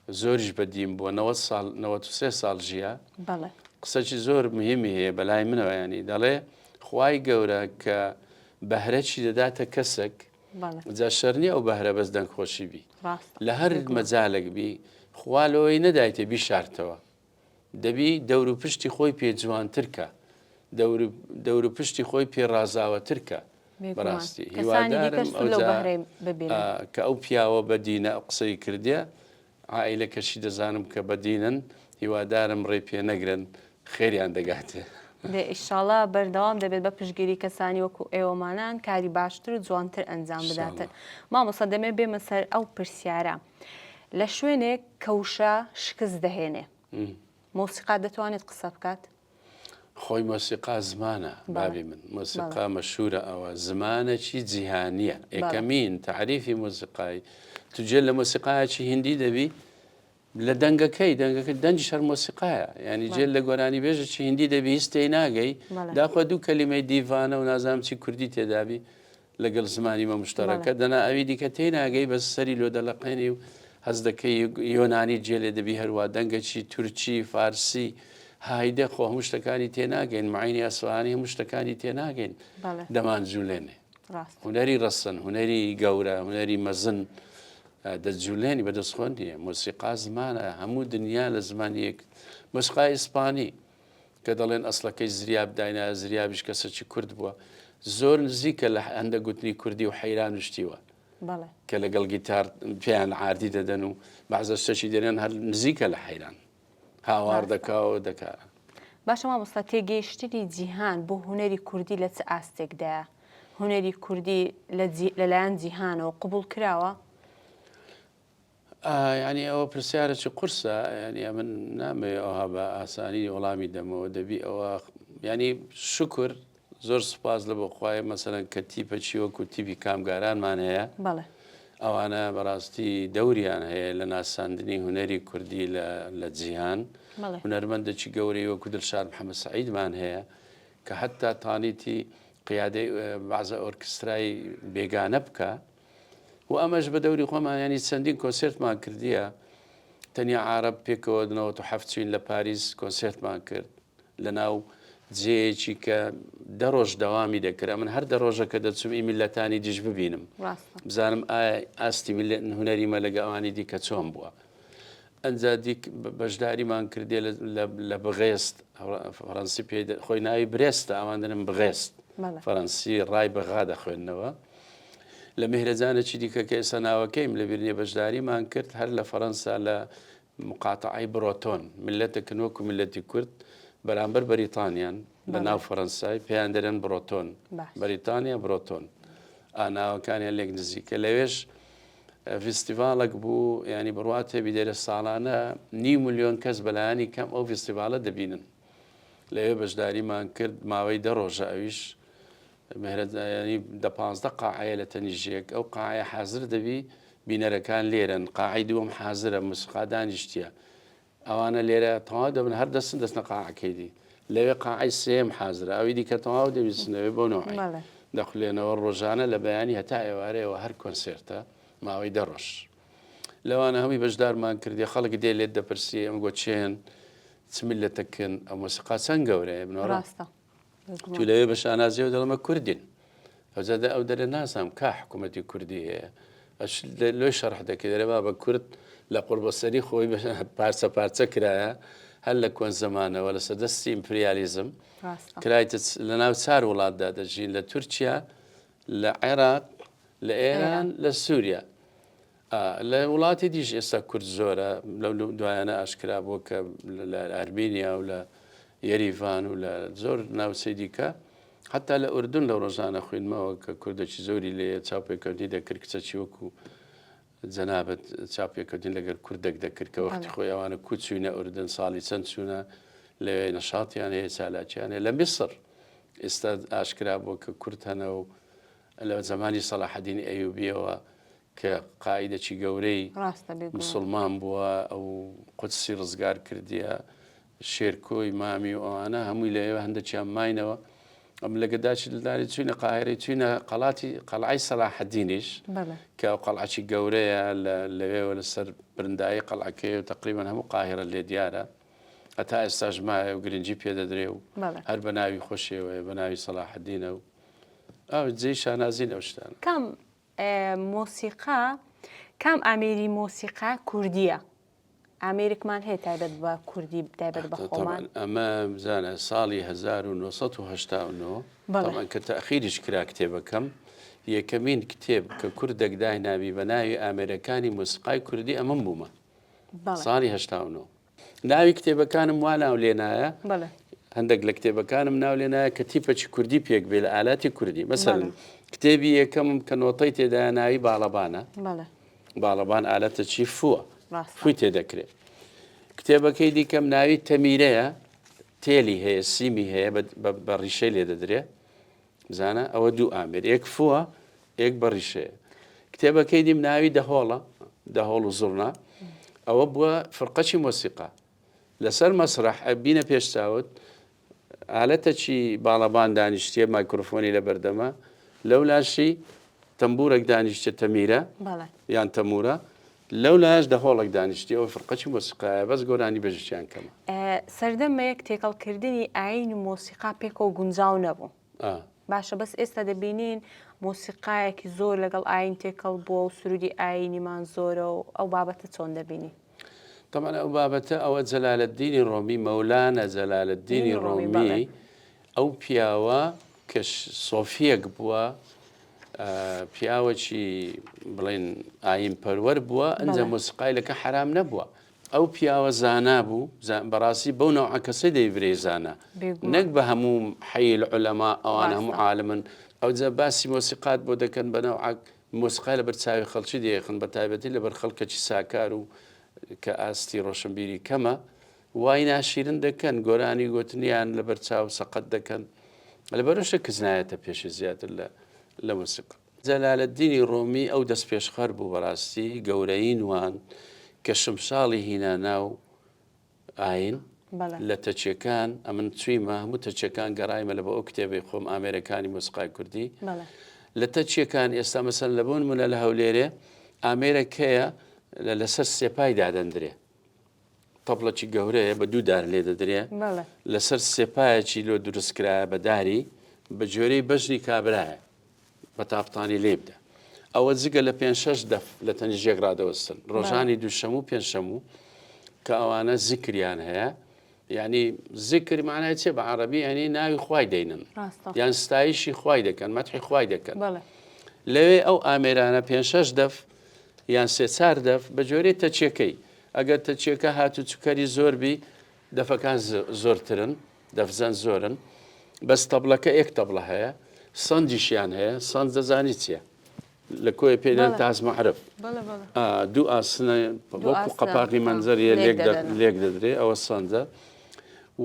زۆریش بە دین بووە 90 ساڵ 93 ساڵ ژیا بەڵێ. قسەکی زۆر مهمی هەیە بەلای منەوە ینی دەڵێ خوای گەورە کە بەهرەکی دەداتە کەسێک بەڵێ. جا شەر نیە ئەو بەهرە بەس دەنگخۆشی بی ڕاستە لە هەر بێگومان. مەجالێک بی خوا لۆی نەدایتێ بیشارتەوە دەبی دەور و پشتی خۆی پێ جوانتر کە دەور دەور و پشتی خۆی پێ ڕازاوەتر کە بێگومان بەڕاستی کەسانی هیوادارم دیکەش سوود لەو ئەوجا بەهرەی ببینن. کە ئەو پیاوە بە دینە قسەی کردیە عائیلەکەشی دەزانم کە بە دینن هیوادارم ڕێی پێ نەگرن خێریان دەگاتێ. دەی ئیشاڵا بەردەوام دەبێت بە پشتگیری کەسانی وەکو ئێوەمانان کاری باشتر و جوانتر ئەنجام بداتن. مامۆستا دەمەوێت بێمە سەر ئەو پرسیارە لە شوێنێک کە وشە شکست دەهێنێ مۆسیقا دەتوانێت قسە بکات؟ خۆی مۆسیقا زمانە بابی من مۆسیقا مەشهورە ئەوە زمانەکی جیهانیە یەکەمین تەعریفی مۆسیقای تو جێ لە مۆسیقایەکی هندی دەبی لە دەنگەکەی دەنگەکە دەنگی شەر مۆسیقایە ینی جێ لە گۆرانی بێژەکی هندی دەبی هیچ تێی ناگەی داخوا دوو کەلیمەی دیڤانە و نازانم چی کوردی تێدابی لەگەڵ زمانی مە مشتەرەکە دەنا ئەوی دیکە تێی ناگەی بەس سەری لۆ دەلەقێنی و هەست دەکەی یۆنانی جێ لێ دەبی هەروا دەنگەکی تورکی فارسی هایدە خۆ هەموو شتەکانی تێ ناگەین معینی ئەسفەهانی هەموو شتەکانی تێ ناگەین دەمان جولێنێ هونەری ڕەسەن هونەری گەورە هونەری مەزن دەجولێنی بەدەست خۆ نییە مۆسیقا زمانە هەموو دنیا لە زمانی یەک مۆسیقای ئیسپانی کە دەڵێن ئەسڵەکەی زریاب داینایە زریابیش کەسەکی کورد بووە زۆر نزیکە لە هەندە گوتنی کوردی و حەیران و شتیوە کە لەگەڵ گیتار پێیان عاردی دەدەن و بەعزە شتەکی دەرێن هەر نزیکە لە حەیران هاوار دەکا و دەکا. باشە مامۆستا تێگەیشتنی جیهان بۆ هونەری کوردی لە چ ئاستێکدایە؟ هونەری کوردی لەلایەن جیهانەوە قبوڵ کراوە؟ یانی ئەوە پرسیارێکی قورسە یانی ئەمن نامەوێ ئەوها بە ئاسانی وەڵامی دەمەوە دەبی ئەوە ینی شکر زۆر سوپاس لە بۆ خوایە مەسەرەن کە تیپەکی وەکو تیپی کامگارانمان هەیە ئەوانە بەڕاستی دەوریان هەیە لە ناساندنی هونەری کوردی لە جیهان هونەرمەندێکی گەورەی وەکو دلشاد محەممەد سعیدمان هەیە کە حتا تانیتی قیادەی بەعزە ئۆرکسترای بێگانە بکە و ئەمەش بە دەوری خۆمان یانی چەندین کۆنسێرتمان کردیە تەنیا عارەب پێکەوە 97 چوین لە پاریس کۆنسێرتمان کرد لە ناو جێیەکی کە دە ڕۆژ دەوامی دەکرد من هەر دە ڕۆژە کە دەچوم ئی میلەتانی دیش ببینم بزانم ئایا ئاستی میلەت هونەری مە لەگە ئەوانی دیکە چۆن بووە ئەنجا دیک بەشداریمان کردێ لە بغێست فەڕەنسی پێ خۆی ناوی برێستە ئەوان دەنم بغێست فەرەنسی ڕای بەغا دەخوێندنەوە لە مهرەجانێکی دیکە کە ئێستا ناوەکەیم لە بیر نییە بەشداریمان کرد هەر لە فەرەنسا لە مقاتەعەی برۆتۆن میللەتێکن وەکو میللەتی کورد بەرامبەر بەریتانیان لە ناو فەرەنسای پێیان دەرێن برۆتۆن بەریتانیا برۆتۆن ئاناوەکانیان لێک نزیکە لەوێش ڤیستیڤاڵێک بوو ینی بڕوات هەبی دەرێ ساڵانە نیو ملیۆن کەس بەلایانی کەم ئەو ڤیستیڤاڵە دەبینن لەوێ بەشداریمان کرد ماوەی دە ڕۆژە ئەویش مهرەجانی دە پانزدە قاعەیە لە تەنیشت یەک ئەو قاعەیە حازر دەبی بینەرەکان لێرەن قاعەی دووەم حازرە موسیقا دانیشتیە ئەوانە لێرە تەواو دەبن هەر دەستن دەستنە قاعەکەی دی لەوێ قاعەی سێم حازرە ئەوی دیکە تەواو دەویستنەوەی بۆ نەوەی دەخولێنەوە ڕۆژانە لە بەیانی هەتا ئێوارەیەوە هەر کۆنسێرتە ماوەی دە ڕۆژ لەوانە هەمووی بەشدارمان کردی خەڵک دێ لێت دەپرسی ئەم گۆ چێن چ میلەتەکن ئەو مۆسیقا چەند گەورەیە بنەوە ڕاستە تو لەوێ بە شانازیەوە دەڵێمە کوردین ئەوجا دە ئەو دەرێ نازانم کا حکوومەتی کوردی هەیە ئەش لۆی شەرح دەکەی دەرێ بابە کورد لە قوڕبەسەری خۆی پارچە پارچە کرایە هەر لە کۆن زەمانەوە لە سەردەستی ئیمپریالیزم کرایتە لە ناو چار وڵاتدا دەژین لە تورکیا لە عێراق لە ئێران لە سووریا لە وڵاتی دیش ئێستا کورد زۆرە، لەو دوایانە ئاشکرا بووە کە لە ئەرمینیا و لە یەریڤان و لە زۆر ناوچەی دیکە حتا لە ئوردون لەو ڕۆژانە خوێندمەوە کە کوردێکی زۆری لێ چاوپێکەوتنی دەکرد کچەکی وەکو جەنابەت چاوپێکەوتن لەگەر کوردێک دەکرد کە وەختی خۆی ئەوانە کو چوینە ئوردن ساڵی چەند چوونە لەوێ نەشاتیان هەیە چالاکیان هەیە لە میسر ئێستا ئاشکرا بووە کە کورد هەنە و لە زەمانی سەلاحەدینی ئەیوبیەوە کە قائیدەکی گەورەی موسڵمان بووە ئەو قودسی ڕزگار کردیە شێرکۆی مامی و ئەوانە هەمووی لەوێ هەندێکیان ماینەوە. ئەم لەگە داچی دلداری چوینە قاهرەی چوینە قەڵاتی قەڵعەی سەلاحەدینیش کە ئەو قەڵعەکی گەورەیە لەوێوە لەسەر برندایی قەڵعەکەی و تقریبان هەموو قاهرە لێ دیارە هەتا ئێستاش مایە و گرنگی پێدەدرێ و هەر بە ناوی خۆشیەوەیە بە ناوی سەلاحەدینە و ئەو جێی شانازین ئەو شتانە. کام مۆسیقا کام ئامێری مۆسیقا کوردیە؟ ئامێرێکمان هەیە تایبەت بە کوردی تایبەت بە خۆمان؟ ئەمە بزانە ساڵی 1989 بەڵام کە تەخیریش کرا کتێبەکەم یەکەمین کتێب کە کوردێک داینابی بە ناوی ئامێرەکانی مۆسیقای کوردی ئەمەم بوومە ساڵی 89 ناوی کتێبەکانم وا ناو لێنایە هەندێک لە کتێبەکانم ناو لێنایە کە تیپەکی کوردی پێک بێ لە ئالاتی کوردی مەسەن کتێبی یەکەمم کە نۆتەی تێدایە ناوی باڵەبانە باڵەبان ئالەتە چی فووە فوی تێدەکرێت کتێبەکەی دیکەم ناوی تەمیرەیە تێلی هەیە سیمی هەیە بە ڕیشەی لێ دەدرێ بزانە ئەوە دوو ئامێر یەک فووە یەک بە ڕیشەیە کتێبەکەی دیم ناوی دەهۆڵە دەهۆڵ و زوڕنا ئەوە بووە فرقەچی مۆسیقا لەسەر مەسرح بینە پێش چاوت ئالەتەکی باڵەبان دانیشتیە مایکرۆفۆنی لە بەردەمە لەو لاشی تەمبورێک دانیشتە تەمیرە یان تەمورە لەو لاش دەهۆڵێک دانیشتی ئەوە فرقەچی مۆسیقایە بەس گۆرانی بەژیان کەمە. سەردەمێک تێکەڵکردنی ئایین و مۆسیقا پێکەوە گونجاو نەبوو. باشە بەس ئێستا دەبینین مۆسیقایەکی زۆر لەگەڵ ئایین تێکەڵ بووە و سرودی ئایینیمان زۆرە و ئەو بابەتە چۆن دەبینی؟ تەبعەن ئەو بابەتە ئەوە جەلالەدینی ڕۆمی مەولانە جەلالەدینی ڕۆمی ئەو پیاوە کە سۆفیەک بووە پیاوەکی بڵێن ئاین پەروەر بووە ئەنجا مۆسیقای لەکە حرام نەبووە ئەو پیاوە زانا بوو بەڕاستی بەو نەوعە کەسەی دەیبرێ زانا نەک بە هەموو حەی العلماء ئەوان هەموو عالمن ئەوجا باسی مۆسیقات بۆ دەکەن بە نەوعەک مۆسیقای لەبەر چاوی خەڵکی دەیەخن بە تایبەتی لەبەر خەڵکەکی ساکار و کە ئاستی ڕۆشنبیری کەمە وای ناشیرن دەکەن گۆرانی گوتنیان لەبەر چاو سەقەت دەکەن لەبەرشە کچ نایەتە پێشی زیاتر لە لە مۆسیقا. جەلالەدینی ڕۆمی ئەو دەستپێشخەر بوو بەڕاستی گەورەیی نواند کە شمشاڵی هینا ناو ئاین لە تەچیەکان ئەمن چویمە هەموو تەچیەکان گەڕایمە لە بۆ ئەو کتێبەی خۆم ئامێرەکانی مۆسیقای کوردی لە تەچیەکان ئێستا مەسەن لە بۆ نمونە لە هەولێرێ ئامێرەک هەیە لەسەر سێپای دادەندرێ تەپڵەکی گەورەیە بە دوو دار لێ دەدرێ لەسەر سێپایەکی لۆ دروست کرایە بە داری بە جۆرەی بەژنی کابرایە بە تاپتانی لێ بدە ئەوە جگە لە پێ شەش دەف لە تەنیشت یەک ڕادەوەستن ڕۆژانی دووشەم و پێنجشەم و کە ئەوانە زیکریان هەیە یعنی زیکر معنای چێ بە عربی ینی ناوی خوای دەینن یان ستایشی خوای دەکەن مەتحی خوای دەکەن لەوێ ئەو ئامێرانە پێ شەش دەف یان سێ چار دەف بە جۆرەی تەچیەکەی ئەگەر تەچیەکە هاتوچوکەری زۆر بی دەفەکان زۆرترن دەفزەن زۆرن بەس تەبلەکە ئێک تەبلە هەیە سەنجیشیان هەیە سەنج دەزانی چییە لە کۆی پێدەن تاز معرف دوو ئاسنە وەکو قەپاقی مەنجەریە لێک دەدرێ ئەوە سەنجە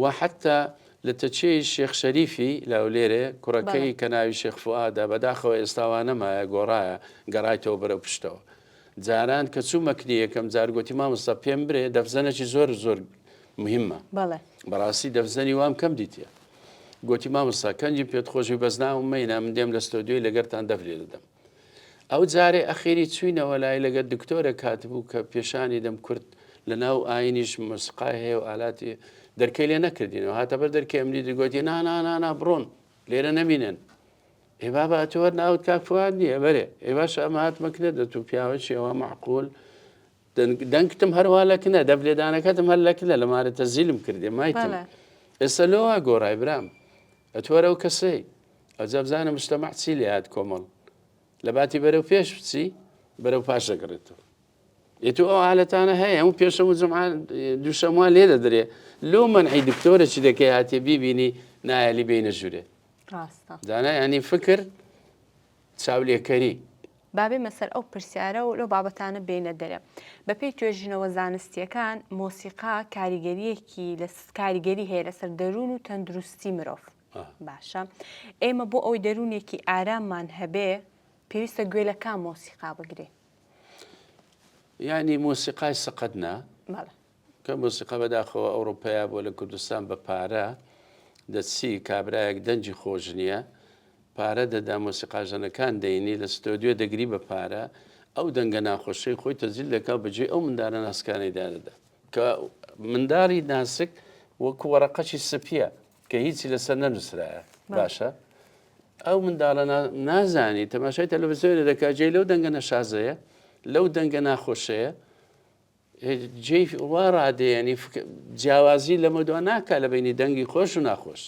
و حتا لە تەچێی شێخ شەریفی لە هەولێرێ کوڕەکەی کە ناوی شێخ فوئادە بەداخەوە ئێستا وا نەمایە گۆڕایە گەڕایتەوە بەرەو پشتەوە جاران کە چوومە کنی یەکەم جار گۆتی مامۆستا پێم برێ دەفزەنێکی زۆر زۆر مهمە بەڵێ. بەڕاستی دەفزەنی وام کەم دیتیە گۆتی مامۆستا کەنجی پێت خۆشبی بەس ناوم مەینە من دێم لە ستۆدیۆی لەگەرتان دەف لێ دەدەم ئەو جارێ ئەخیری چوینەوە لای لەگەر دکتۆرێک هاتبوو کە پێشانی دەم کورد لە ناو ئاینیش مۆسیقای هەیە و ئالاتی دەرکەی لێ نەکردینەوە هاتە بەر دەرکەی ئەمنی دی گۆتی نا نا نا نا بڕۆن لێرە نەمینن ئێ بابا ئەتۆ هەر ناوت کاک فواد نییە بەرێ ئێ باشە ئەمە هاتمە کنە دەتوو پیاوەکی ئەوە مەعقول دەنگتم هەروا لە کنە دەف لێدانەکەتم هەر لە کنە لە مارە تەزیلم کردێ مایتم ئێستا لۆ وا گۆڕای برام ئەتۆ هەر ئەو کەسەی ئەجا بزانە مجتەمع چی لێ هات کۆمەڵ لە باتی بەرەو پێش بچی بەرەو پاش دەگەڕێتەوە ئێ تۆ ئەو حالەتانە هەیە هەموو پێشەم و جمعە دووشەموان لێ دەدرێ لۆ مەنعی دکتۆرە چی دەکەی هاتێ بیبینی نایەلی بینە ژوورێ ڕاستە دانا ینی فکر چاولێکەری. با بێمە سەر ئەو پرسیارە و لەو بابەتانە بێینە دەرێ. بەپێی توێژینەوە زانستییەکان مۆسیقا کاریگەرییەکی لە کاریگەری هەیە لەسەر دەروون و تەندروستی مرۆڤ. باشە ئێمە بۆ ئەوەی دەروونێکی ئاراممان هەبێ پێویستە گوێ لە کام مۆسیقا بگرین؟ یانی مۆسیقای سەقەت نا. بەڵێ. کە مۆسیقا بەداخەوە ئەوڕۆ پەیا بووە لە کوردستان بە پارە. دەچی کابرایەک دەنگی خۆش نییە پارە دەدا مۆسیقاژەنەکان دەینی لە ستۆدیۆ دەگری بە پارە ئەو دەنگە ناخۆشەی خۆی تەجیل دەکا و بەجێی ئەو مندالە ناسکانەی دادەدا کە منداڵی ناسک وەکو وەڕەقەکی سپیە کە هیچی لەسەر نەنووسرایە باشە ئەو منداڵە نازانی تەماشای تەلەڤزیۆنە دەکا جێی لەو دەنگە نەشازەیە لەو دەنگە ناخۆشەیە جێی وا ڕادەیەنی جیاوازی لەمە دوا ناکا لە بینی دەنگی خۆش و ناخۆش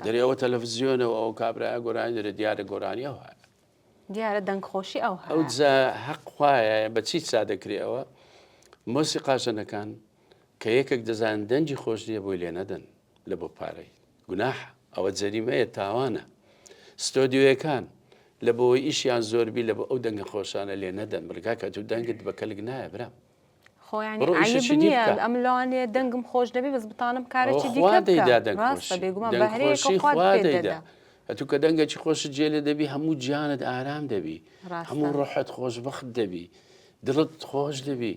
دەرێ ئەوە تەلەڤزیۆنە و ئەو کابرایە گۆرانی دەرێ دیارە گۆرانی ئەو هەیە دیارە دەنگ خۆشی ئەو ئەو جا حەق خوایە بەچی چا دەکرێ ئەوە مۆسیقاژەنەکان کە یەکێک دەزان دەنگی خۆش نییە بۆی لێ نەدەن لە بۆ پارەی گوناحە ئەوە جەریمەیە تاوانە ستۆدیۆیەکان لە بۆی ئیشیان زۆربی لە بۆ ئەو دەنگە خۆشانە لێ نەدەن بڵێ کاکە تو دەنگت بە کەلک نایە برام خۆیانی بڕۆ عەیب ئیشێکی دی نییە بکە. ئەم لەوانەیە دەنگم خۆش نەبێ بەس بتانم کارێکی ئەوە خوا دیکە دەیدا بکەم دەنگ ڕاستە خۆشی بێگومان دەنگ بەهرەیەکە خۆشی خوات خوا پێت دەیدا دەدا ئەتوو کە دەنگێکی خۆشت جێ لێ دەبی هەموو گیانت ئارام دەبی ڕاستە هەموو ڕۆحت خۆشبەخت دەبی دڵت خۆش دەبی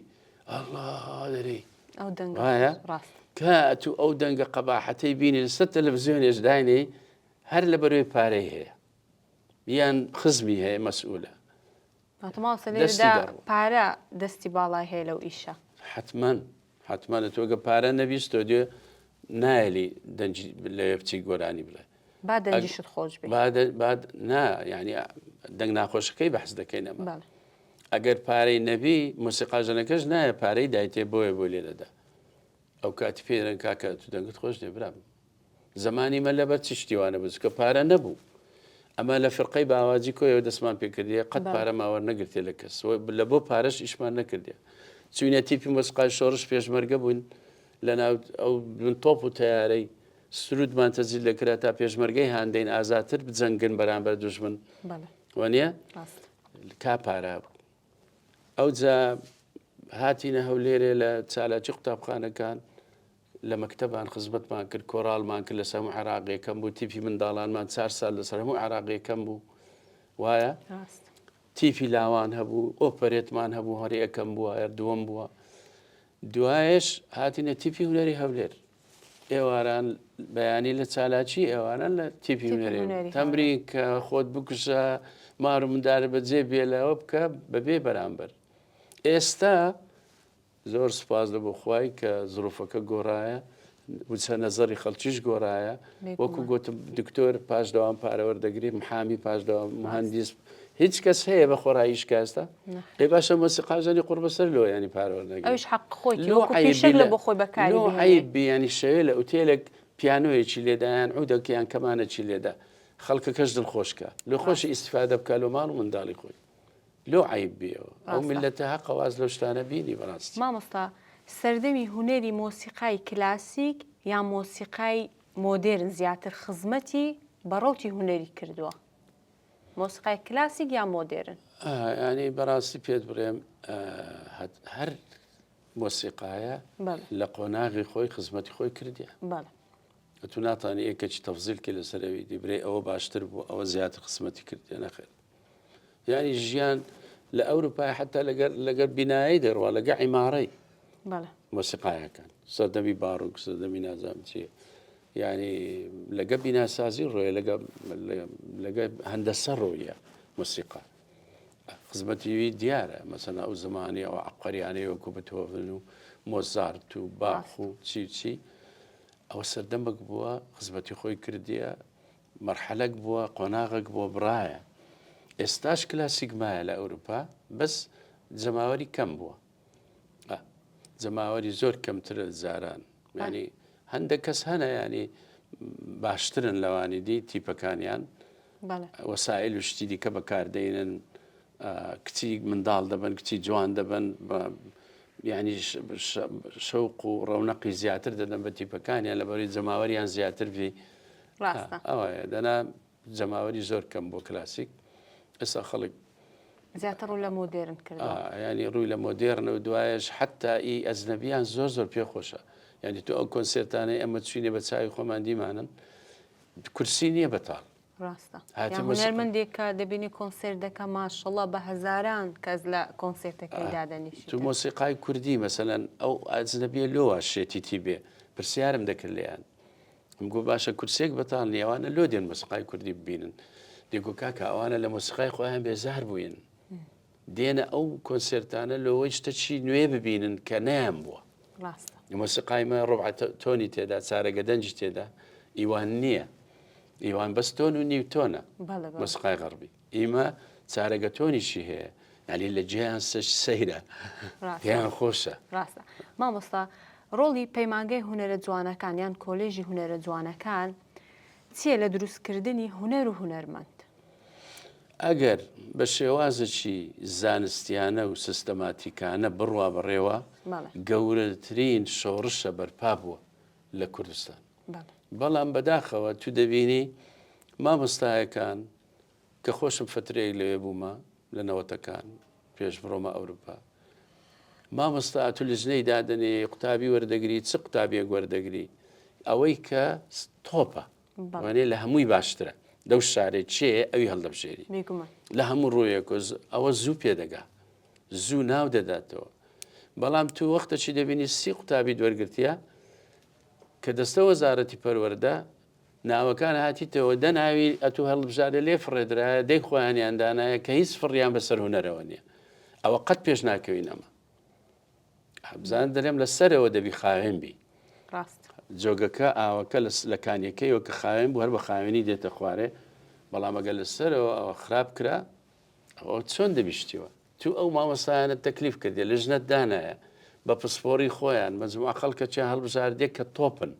ئەڵڵا دەرێی ئەو دەنگە وایە خۆش ڕاستە کە ئەتوو ئەو دەنگە قەباحەتەی بینی لەسەر تەلەڤزیۆنێش داینێی هەر لەبەرەوەی پارەی هەیە یان خزمی هەیە مەسئولە واتە مامۆستا دەستی لێرەدا دەڕوا. پارە دەستی باڵای هەیە لەو ئیشە. حەتمەن حەتمەن تۆ گە پارە نەبی ستۆدیۆ نایەلی دەنگی لەوێ بچی گۆرانی بڵێ با دەنگیشت خۆش بێ. با با نا یعنی دەنگ ناخۆشەکەی بەحس دەکەین ئەمە بەڵێ. ئەگەر پارەی نەبی مۆسیقاژەنەکەش نایە پارەی دایتێ بۆیە بۆ لێ دەدا ئەو کاتی پێ دەڵێن کاکە تو دەنگت خۆش نیە برام زمانی مە لەبەر چ شتی وانە بوو چونکە پارە نەبوو ئەمە لە فرقەی باواجی کۆیەوە دەستمان پێکردیە قەت پارەمان وەرنەگرتێ لە کەس لە بۆ پارەش ئیشمان نەکردێ چوینە تیپی مۆسیقای شۆڕش پێشمەرگە بووین لە ناو ئەو بن تۆپ و تەیارەی سرودمان تەجیل دەکرا تا پێشمەرگەی هاندەین ئازاتر بجەنگن بەرامبەر دوژمن وانە کا پارە بوو ئەوجا هاتینە هەولێرێ لە چالاکی قوتابخانەکان لە مەکتەبان خزمەتمان کرد کۆراڵمان کرد لەسەر هەموو عێراق یەکەم بوو تیپی منداڵانمان چار سال لەسەر هەموو عێراق یەکەم بوو وایە تیپی لاوان هەبوو ئۆپەرێتمان هەبوو هەر یەکەم بووە هەر دووەم بووە دوایش هاتینە تیپی هونەری هەولێر ئێواران بەیانی لە چالاکی ئێواران لە تیپی هونەری تەمرین کە خۆت بکوژە مار و مندارە بەجێ بێلەوە بکە بەبێ بەرامبەر ئێستا زۆر سوپاس لە بۆ خوای کە زروفەکە گۆڕایە وچە نەزەری خەڵکیش گۆڕایە وەکو گوتم دکتۆر پاش دەوام پارە وەردەگری محامی پاش دەوام مهندیس هیچ کەس هەیە بە خۆڕاییش کە ئێستا ئێ باشە مۆسیقاژەنی قوڕ بەسەر لۆ ینی پارە وەرنەگری ئەویش حەق خۆی لۆ وەکو عەیب پیشەک بی لە لە بۆ خۆی بەکاری لۆ بهێنێ. عەیب بی ینی شەوێ لە ئوتێلێک پیانۆیەکی لێدا یان عودێک یان کەمانێکی لێدا خەڵکەکەش دڵخۆش کا لۆ خۆشی ڕاست. ئیستیفادە بکا لۆ ماڵ و منداڵی خۆی لۆ عەیب بی ئەوە ئەو ڕاستە. میللەتە هەقە واز لەو شتانە بینی بەڕاستی. مامۆستا سەردەمی هونەری مۆسیقای کلاسیک یان مۆسیقای مۆدێرن زیاتر خزمەتی بە ڕەوتی هونەری کردووە؟ مۆسیقای کلاسیک یان مۆدێرن؟ یانی بەڕاستی پێت بڵێم هەر مۆسیقایە لە قۆناغی خۆی خزمەتی خۆی کردیە ئەتو ناتانی یەکێکی تەفزیل کە لەسەر ئەوی دی برێ ئەوە باشتر بوو ئەوە زیاتر خزمەتی کردیە نەخێر یانی ژیان لە ئەوروپای حتا لەگەر لەگەر بینایی دەڕوا لەگە عیمارەی مۆسیقایەکان سەردەمی باڕوک سەردەمی نازانم چیە یانی لەگە بیناسازی ڕۆیە لەگە لەگە هەندەسە ڕۆیە مۆسیقا خزمەتی وی دیارە مەسەنا ئەو زمانی ئەو عەبقەریانەی وەکو بتهۆڤن و مۆزارت و باخ و چی چی ئەوە سەردەمەک بووە خزمەتی خۆی کردیە مەرحەلەک بووە قۆناغێک بووە بڕایە ئێستاش کلاسیک مایە لە ئەوروپا بەس جەماوەری کەم بووە جەماوەری زۆر کەمترە لە جاران ینی هەندێک کەس هەنە ینی باشترن لەوانی دی تیپەکانیان وەسائل و شتی دیکە بەکاردەینن کچی منداڵ دەبن کچی جوان دەبن ینی شەوق و ڕەونەقی زیاتر دەدەن بە تیپەکانیان لەبەری جەماوەریان زیاتر بی ئەوەیە دەنا جەماوەری زۆر کەم بۆ کلاسیک ئێستا خەڵک زیاتر ڕوو لە مۆدێرن کردووە. یانی ڕووی لە مۆدێرنە و دوایەش حەتا ئی ئەجنەبیان زۆر زۆر پێ خۆشە یانی تۆ ئەو کۆنسێرتانەی ئەمە چوینە بە چاوی خۆمان دیمانن کورسی نییە بەتاڵ ڕاستە هونەرمەندێک کە دەبینی کۆنسێرت دەکە ماشەڵا بە هەزاران کەس لە کۆنسێرتەکەی دادەنیشت تو مۆسیقای کوردی مەسەلەن ئەو ئەجنەبیە لۆ وا شێتیتی بێ پرسیارم دەکرد لێیان. ئەم گۆ باشە کورسێک بەتاڵ نیە ئەوانە لۆ دێن مۆسیقای کوردی ببینن دێگۆ کاکە ئەوانە لە مۆسیقای خۆیان بێزار بووین دێنە ئەو کۆنسێرتانە لۆوەی شتەکی نوێ ببینن کە نەیان بووە ڕاستە مۆسیقای مە ڕبع تۆنی تێدا چارەگە دەنگی تێدا ئیوان نییە ئیوان بەس تۆن و نیو تۆنە بەڵێ بەڵێ. مۆسیقای غەڕبی ئیمە چارەگە تۆنیشی هەیە یعنی لە جێیان سەش سەیرە ڕاستە. پێیان خۆشە ڕاستە مامۆستا ڕۆڵی پەیمانگەی هونەرە جوانەکان یان کۆلێژی هونەرە جوانەکان چییە لە دروستکردنی هونەر و هونەرمەند؟ ئەگەر بە شێوازێکی زانستیانە و سیستەماتیکانە بڕوا بەڕێوە، گەورەترین شۆڕشە بەرپا بووە لە کوردستان. بەڵام بەداخەوە تو دەبینی مامۆستایەکان کە خۆشم فترەیەک لەوێ بوومە لە نەوەتەکان پێش بڕۆمە ئەوروپا مامۆستا تو لجنەی دادەنێ قوتابی وەردەگری چ قوتابیەک وەردەگری ئەوەی کە تۆپە وانێ لە هەمووی باشترە لەو شارێ چێ ئەوی هەڵدەبژێری لە هەموو ڕوویەک ئەوە زوو پێدەگا زوو ناو دەداتەوە بەڵام تو وەختەکی دەبینی سی قوتابی دوەرگرتیە کە دەستە وەزارەتی پەروەردە ناوەکان هاتیتەوە دە ناوی ئەتوو هەڵبژارە لێ فڕێدرایە دەی خۆیانیان دانایە کە هیچ فڕیان بەسەر هونەرەوە نییە ئەوە قەت پێش ناکەوین ئەمە بزان دەرێم لە سەرەوە دەبی خاوێن بی ڕاست جۆگەکە ئاوەکە لە کانیەکەیەوە کە خاوێن بوو هەر بە خاوێنی دێتە خوارێ بەڵام ئەگەر لە سەرەوە ئەوە خراپ کرا ئەوە چۆن دەبیشتیوە تو ئەو مامۆستایانە تەکلیف کردێ لژنەت دانایە بە پسپۆری خۆیان مەجموعە خەڵکە چیان هەڵبژاردێ کە تۆپن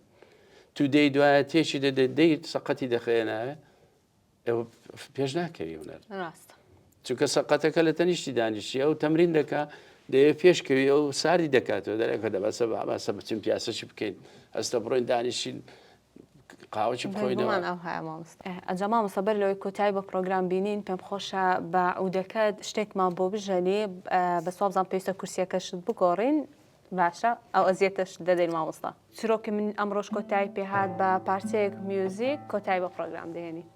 تو دێی دوایە تێکی دەدەی دەی سەقەتی دەخەیە ناوێ ئێوە پێش ناکەوی هونەر ڕاستە چونکە سەقەتەکە لە تەنیشتی دانیشتی ئەو تەمرین دەکا دەیە پێشکەوی ئەو ساردی دەکاتەوە دەرێکە دەبەسە باسە بچین پیاسەشی بکەین ئەستە بڕۆین دانیشین قاوەچی بخۆینەوە. بێگومان ئەو هەیە مامۆستا. ئەجا مامۆستا بەر لەوەی کۆتایی بە پڕۆگرام بینین پێم خۆشە بە عودەکەت شتێکمان بۆ بژەنی بەس وابزانم پێویستە کورسیەکەشت بگۆڕین باشە ئەو ئەزیەتەشت دەدەین مامۆستا. چیرۆکی من ئەمڕۆش کۆتایی پێهات بە پارچەیەک میوزیک کۆتایی بە پڕۆگرام دەهێنین.